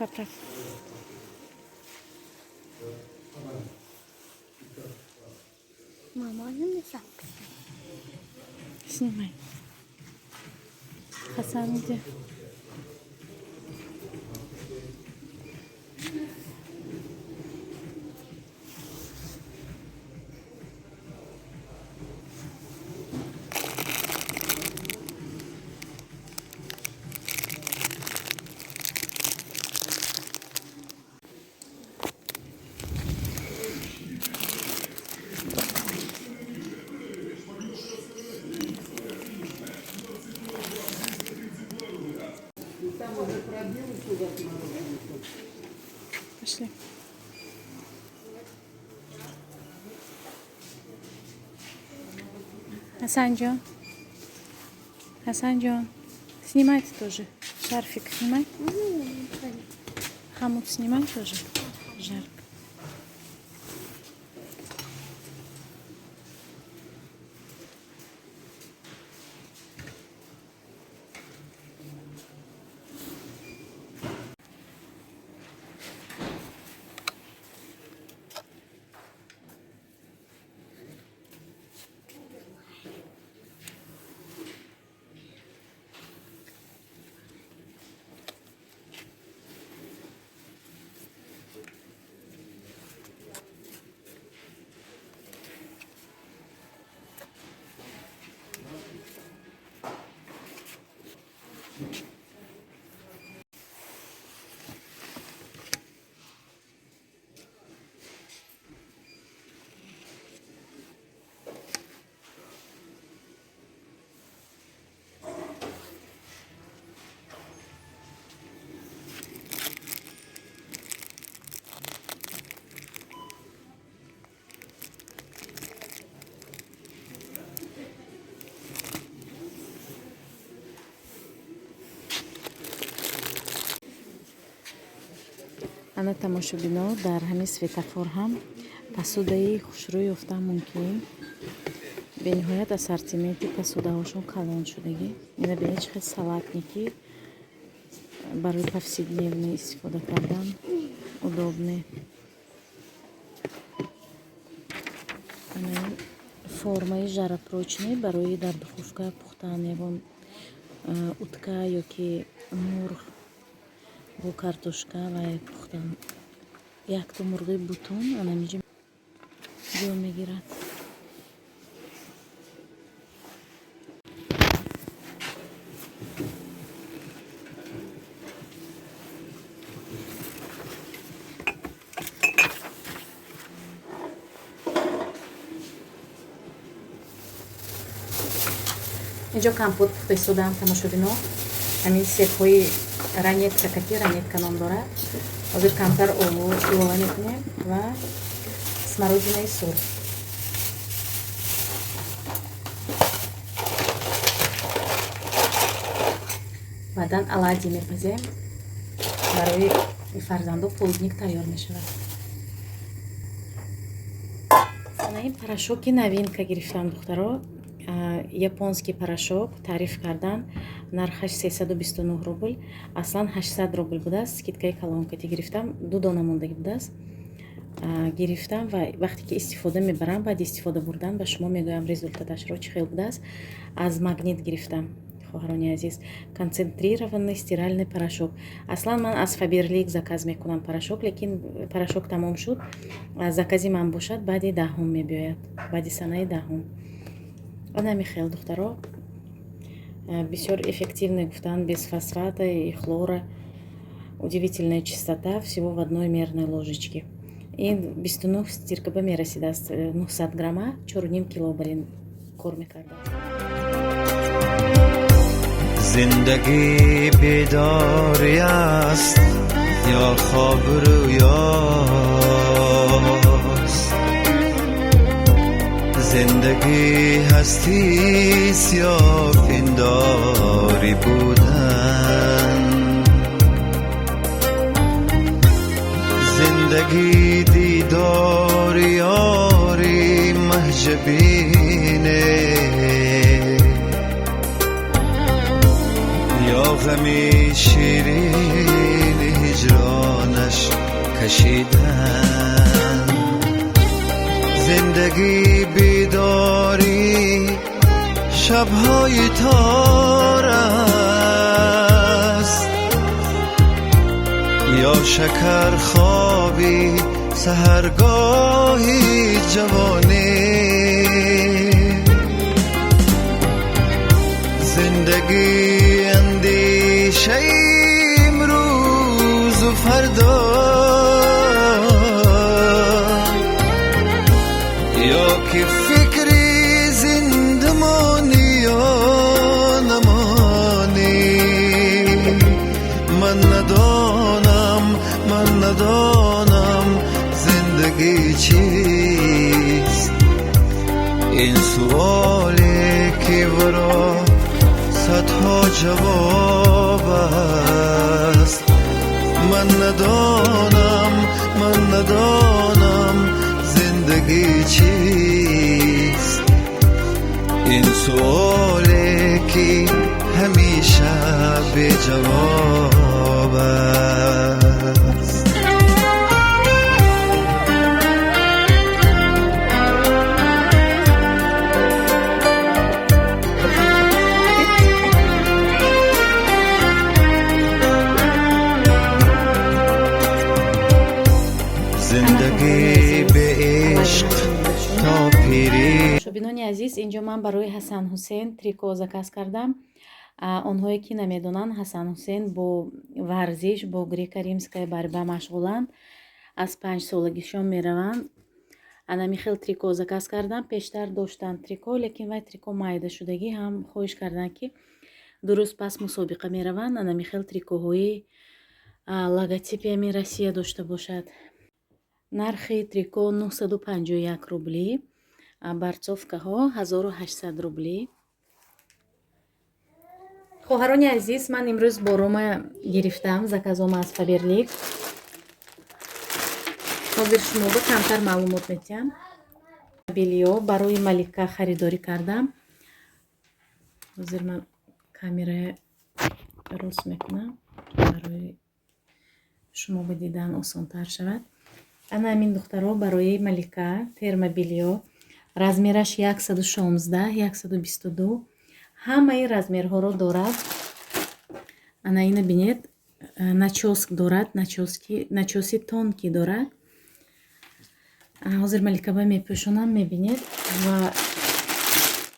Поправь. Мама, можно мне сам? Снимай. Хасан где? Пошли. Хасанҷон. Хасанҷон. Снимай ты тоже. Шарфик снимай. Хомут снимай тоже. Жарко. Ана, тамошобино, дар ҳамин светофор ҳам посудаи хушрӯ ёфтан мумкин. Бениҳоят ассортименти посудаҳошон калон шудагӣ. Ина бинед, чӣ хел салатники барои повседневный истифода кардан удобный. Ана формаи жаропрочный барои дар духовка пухтан ягон утка ё ки мурғ бо картошка ва пухтан. Якто мурғи бутун анамиҷа ҷо мегирад. Инҷо компот пухта истодаам, тамошобино. Ҳамин себҳои ранетка, каки ранетка ном дорад. Ҳозир камтар обу илова мекунем ва смородинаи сурх. Баъдан оладьи мепазем барои фарзандо, полдник тайёр мешавад. Ана ин порошоки новинка гирифтам, духтаро, японский порошок таъриф кардан. Нархаш 329 рубл, аслан 800 рубл будааст. Скидкаи калонкати гирифтам, ду дона мондагӣ будааст, гирифтам. Ва вақте ки истифода мебарам, баъди истифода бурдан ба шумо мегӯям результаташро, чӣ хел будааст. Аз Магнит гирифтам, хоҳарони азиз, концентрированный стиральный порошок. Аслан ман аз Фаберлик заказ мекунам порошок, лекин порошок тамом шуд. Закази ман бошад, баъди 10-ум мебиёяд, баъди санаи 10-ум. Анами хел, духтаро, бисёр эффективный гуфтан, без фосфата и хлора, удивительная чистота всего в одной мерной ложечке. Ин 29 стиркаба мерасидааст, 900 грамма, 4,5 кило барин кор мекарда. Зиндагӣ бедорӣ аст ё хоб рӯёст, зиндагӣ ҳастист ё пиндорӣ будан, зиндагӣ дидори ёри маҳҷабине ё ғами ширини. ҳиҷронаш кашидан. Зиндагӣ бедорӣ шабҳои тор аст, ё шакархобӣ саҳаргоҳи ҷавонӣ. Зиндагӣ андешаи имрӯзу фардо, ё ки фикри зиндамонӣ ё намонӣ. Ман надонам, ман надонам зиндагӣ чист. Ин суоле ки варо садҳо ҷавоб аст. Ман надонам, ман надонам зиндагӣ чист. Ин суоле ки ҳамеша беҷавоб аст. Зиндагӣ бе ишқ то пирӣ. Шобинони азиз, инҷо ман барои Ҳасан Ҳусен трико заказ кардам. Онҳое ки намедонанд, Ҳасан Ҳусен бо варзиш, бо греко-римская борьба машғуланд. Аз 5 солагишон мераванд. Анами хел трико заказ кардам. Пештар доштанд трико, лекин вай трико майда шудагӣ, ҳам хоҳиш карданд, ки 2 рӯз пас мусобиқа мераванд, анами хел трикоҳои логотипи ҳамин Россия дошта бошад. Нархи трико 951 рубли, борцовкаҳо 1800 рубли. Хоҳарони азиз, ман имрӯз борома гирифтам, заказома аз Фаберлик. Ҳозир шумо ба камтар маълумот медиҳам. Бельё барои Малика харидорӣ кардам. Ҳозир ман камера рост мекунам, барои шумо ба дидан осонтар шавад. Ана ҳамин духтаро барои Малика термобельё, размераш 116, 122, ҳамаи размерҳоро дорад. Ана ина бинед, начёск дорад, начёси тонкий дорад. Ҳозир Маликаба мепӯшонам, мебинед. Ва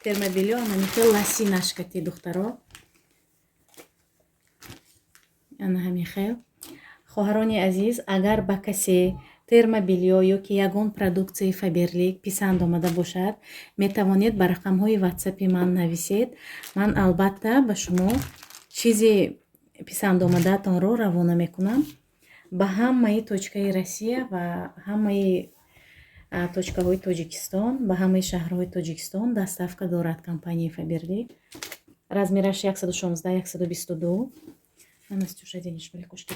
термобельё ана михел лосинашкати духтаро. Ана ҳамин хел. Хоҳарони азиз, агар ба касе термобельё ё ки ягон продукцияи Фаберлик писанд омада бошад, метавонед ба рақамҳои ватсапи ман нависед. Ман албатта ба шумо чизи писанд омадаатонро равона мекунам ба ҳамаи точкаи Россия ва ҳамаи точкаҳои Тоҷикистон, ба ҳамаи шаҳрҳои Тоҷикистон доставка дорад компанияи Фаберлик. Размераш 116, 122. Настюша, денешь Маликушки.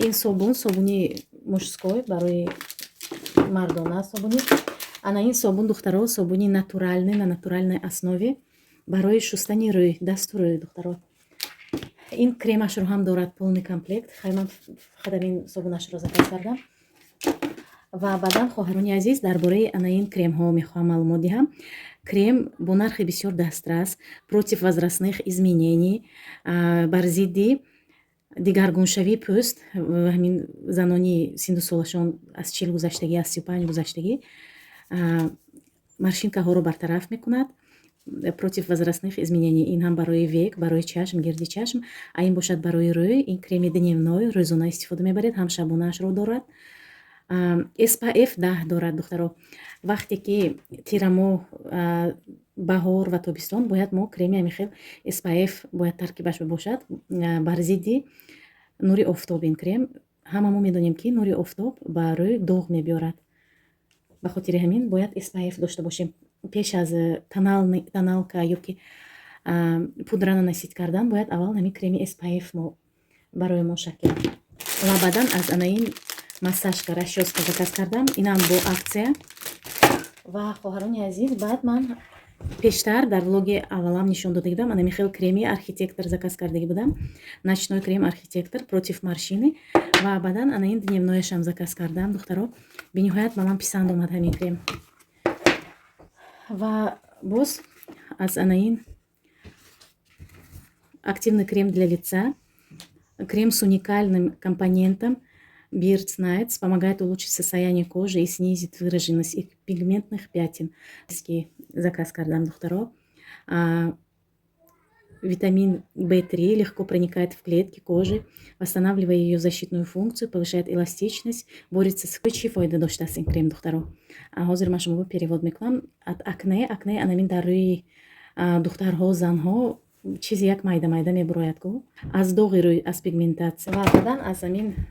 Ин собун, собуни мужской, барои мардона собуни. Ана ин собун, духтаро, собуни натуральный, на натуральной основе, барои шустани рӯй, дасту рӯй, духтаро. Ин кремашро ҳам дорад, полный комплект. Хай, ман фақат ҳамин собунашро заказ кардам. Ва баъдан, хоҳарони азиз, дар бораи ана ин кремҳо мехоҳам маълумот диҳам. Крем бо нархи бисёр дастрас, против возрастных изменений, бар зидди дигаргуншавии пӯст, ҳамин занони синну солашон аз 40 гузаштагӣ, аз 35 гузаштагӣ, морщинкаҳоро бартараф мекунад. Против возрастных изменений. Ин ҳам барои век, барои чашм, гирди чашм, а ин бошад барои рӯй. Ин креми дневной, рӯзона истифода мебаред, ҳам шабонаашро дорад. SPF 10 дорад, духтаро. Вақте ки тирамоҳ, баҳор ва тобистон бояд мо креми ҳамин хел SPF бояд таркибаш бошад, бар зидди нури офтоб. Ин крем, ҳама мо медонем, ки нури офтоб ба рӯй доғ мебиёрад. Ба хотири ҳамин бояд SPF дошта бошем. Пеш аз тоналка ё ки пудра наносить кардан бояд аввал ҳамин креми SPF мо барои мо шакл. Ва баъдан аз ана ин массажка, расчёска заказ кардам, инам бо акция. Ва хоҳарони азиз, баъд ман Пештар дар влоги аввалам нишон дода будам, ана михел креми Архитектор заказ кардагӣ будам, ночной крем Архитектор против морщины. Ва баъдан ана ин дневной ашам заказ кардам. Духтаро, бениҳоят ба ман писанд омад ҳамин крем. Ва боз аз ана ин активный крем для лица, крем с уникальным компонентом Birds Nights, помогает улучшить состояние кожи и снизит выраженность их пигментных пятен. Заказ кардам, духтаро. Витамин В3 легко проникает в клетки кожи, восстанавливая ее защитную функцию, повышает эластичность, борется с чӣ фоида доштааст ин крем, духтаро? Ҳозир ман шумо перевод мекунам. От акне, акне анамин дар рӯи духтарҳо, занҳо чизи як майда майда мебурояд ку, аз доғи рӯй, аз пигментатсия. Ва баъдан аз амин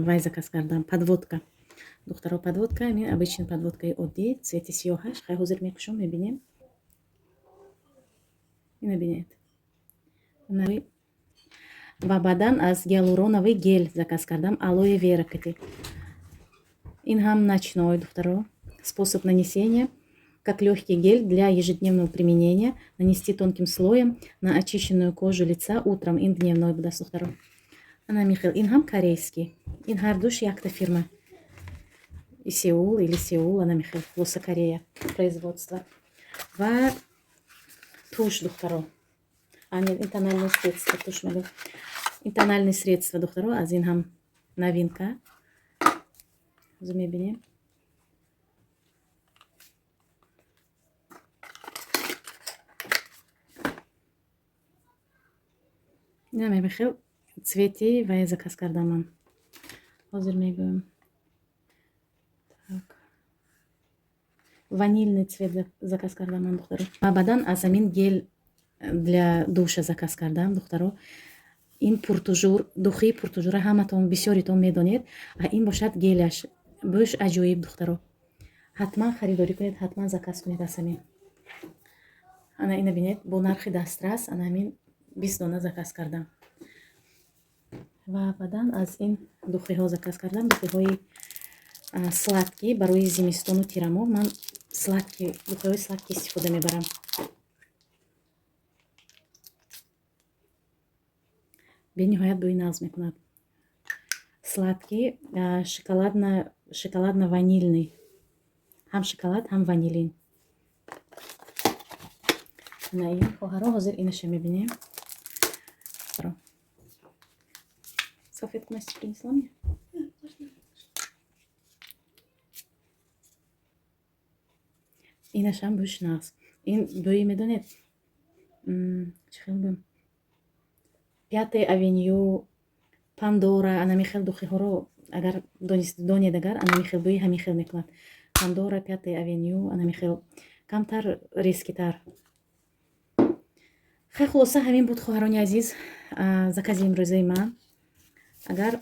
вай заказ кардам, подводка, духтаро. Подводка амин обычный подводкаи оддӣ, цвети сиёҳаш. Хай, ҳозир мекушом, мебинем. Ина бинед. Ва баъдан аз гиалуроновый гель заказ кардам, алоэ вера кати. Ин ҳам ночной, духтаро. Способ нанесения: как легкий гель для ежедневного применения, нанести тонким слоем на очищенную кожу лица утром. Ин дневной будааст, духтаро. Ана михел, ин ҳам корейский, ин ҳардуш якта фирма, Сеул или Сеул, ана михел, хулоса, Корея производство. Ва тушь, духтаро, ин тональное средство, тушь мегӯ, ин тональное средство, духтаро, аз ин ҳам новинка, ҳозир мебинем. Инам цвети вай заказ кардам ман, ҳозир мегӯям. Так, ванильный цвет заказ кардам ман, духтаро. Ва баъдан аз ҳамин гель для душа заказ кардам, духтаро. Ин Пуртужур, духи Пуртужура ҳаматон, бисёритон медонед, а ин бошад геляш. Бӯш аҷоиб, духтаро, ҳатман харидорӣ кунед, ҳатман заказ кунед аз ҳамин. Ана ина бинед, бо нархи дастрас, ана ҳамин 20 дона заказ кардам. Ва баъдан аз ин духиҳо заказ кардам, духиҳои сладкий барои зимистону тирамоҳ. Ман сладкий, духиҳои сладкий истифода мебарам. Бениҳоят бӯи нағз мекунад. Сладкий, шоколадно ванильный, ҳам шоколад, ҳам ванилин. На ин, хоҳаро, ҳозир инаша мебинем. Салфетку Настя принесла мне? Инашам бӯш нағз. Ин бӯи, медонед, чӣ хел бӯм, Пятый Авеню, Пандора, анами хел духиҳоро агар донед, агар анами хел бӯи ҳамин хел мекунад. Пандора, Пятый Авеню, анами хел, камтар резкий тар. Хай, хулоса, ҳамин буд, хоҳарони азиз, закази имрӯзаи ман. Агар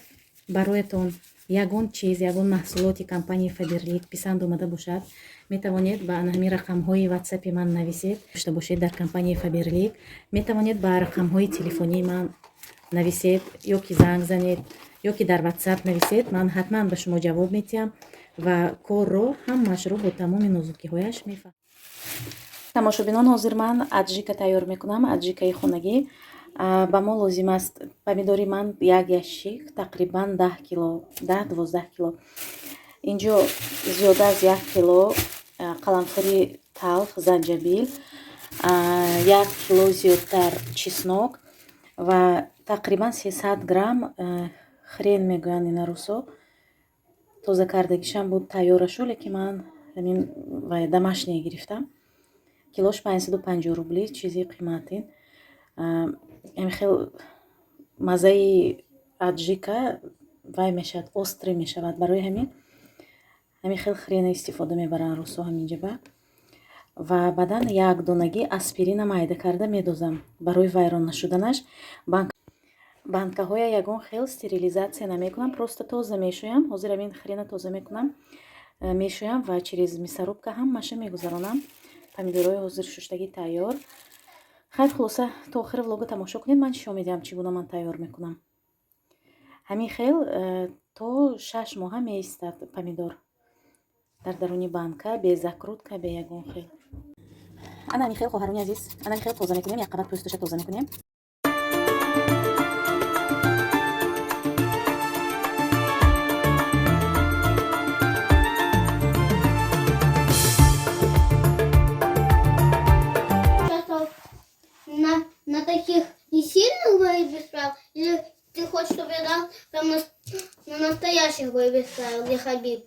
бароятон ягон чиз, ягон маҳсулоти компанияи Фаберлик писанд омада бошад, метавонед ба ҳамин рақамҳои ватсапи ман нависед. Дошта бошед дар компанияи Фаберлик, метавонед ба рақамҳои телефонии ман нависед ё ки занг занед, ё ки дар ватсап нависед. Ман ҳатман ба шумо ҷавоб медиҳам ва корро ҳамаашро бо тамоми нозукиҳояш мефаҳмам. Тамошобинон, ҳозир ман аджика тайёр мекунам, аджикаи хонагӣ. Ба мо лозим аст помидори ман як ящик, тақрибан 10 кило, 10-12 кило. Инҷо зиёда аз 1 кило қаламфури талх, занҷабил, 1 кило зиёдтар чеснок ва тақрибан 300 грамм хрен мегӯянд ина русо. Тоза кардагишам буд, тайёрашу, лекин ман ҳамин домашние гирифтам. Килош 550 рубли, чизи қиматин. Ҳамин хел маззаи аджика вай мешавад, острый мешавад. Барои ҳамин хел хрена истифода мебаранд русо ҳаминҷаба. Ва баъдан як донагӣ аспирина майда карда медозам барои вайрон нашуданаш. Банкаҳоя ягон хел стерилизатсия намекунам, просто тоза мешӯям. Ҳозир ҳамин хрена тоза мекунам, мешӯям ва через мясорубка ҳамаша мегузаронам. Помидорҳои ҳозир шуштагӣ тайёр. Хайр, хулоса, то охири влога тамошо кунед, ман нишон медиҳам, чӣ гуна ман тайёр мекунам. Ҳамин хел то 6 моҳа меистад помидор дар даруни банка, бе закрутка, бе ягон хел. Ана хел, хоҳарони азиз, ана хел тоза мекунем, як қабат пӯсташа тоза мекунем. На таких не сильных бои без правил? Или ты хочешь, чтобы я дал прям на настоящих бои без правил, где Хабиб?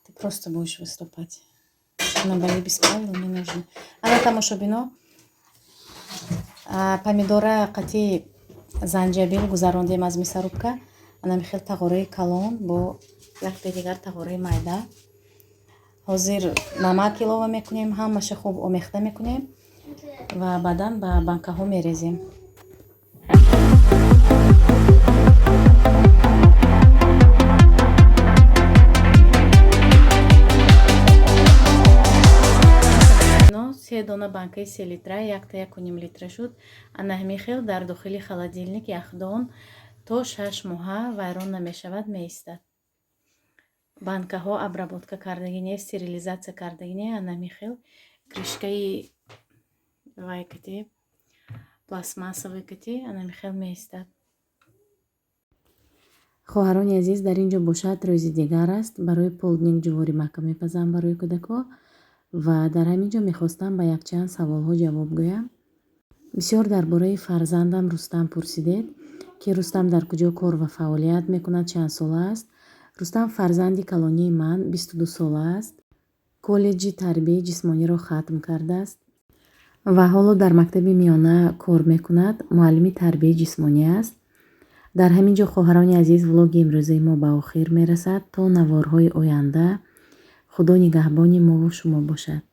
Ты просто будешь выступать. На бои без правил не нужно. Ана, тамошобино, помидора қати занҷабил гузарондем аз мясорубка. Ана хел тағораи калон бо якте дигар тағораи майда. Ҳозир намак илова мекунем, ҳамаша хуб омехта мекунем ва баъдан ба банкаҳо мерезем. Се дона банкаи 3 литра, якта 1,5 литра шуд. Ана ҳамин хел дар дохили холодильник, яхдон то 6 моҳа вайрон намешавад, меистад. Банкаҳо обработка кардагӣ не, стерилизатсия кардагӣ не. Ана ҳамин хел крышкаи вай кати, пластмассовый кати, ана ҳамин хел меистад. Хоҳарони азиз, дар ин ҷо бошад, рӯзи дигар аст. Барои полдник ҷуворимакка мепазам барои кӯдакҳо ва дар ҳамин ҷо мехостам ба якчанд саволҳо ҷавоб гӯям. Бисёр дар бораи фарзандам Рустам пурсидед, ки Рустам дар куҷо кор ва фаъолият мекунад, чанд сола аст. Рустам, фарзанди калонии ман, 22 сола аст. Коллеҷи тарбияи ҷисмониро хатм кардааст ва ҳоло дар мактаби миёна кор мекунад, муаллими тарбияи ҷисмонӣ аст. Дар ҳамин ҷо, хоҳарони азиз, влоги имрӯзаи мо ба охир мерасад. То наворҳои оянда Худо нигаҳбони мову шумо бошад.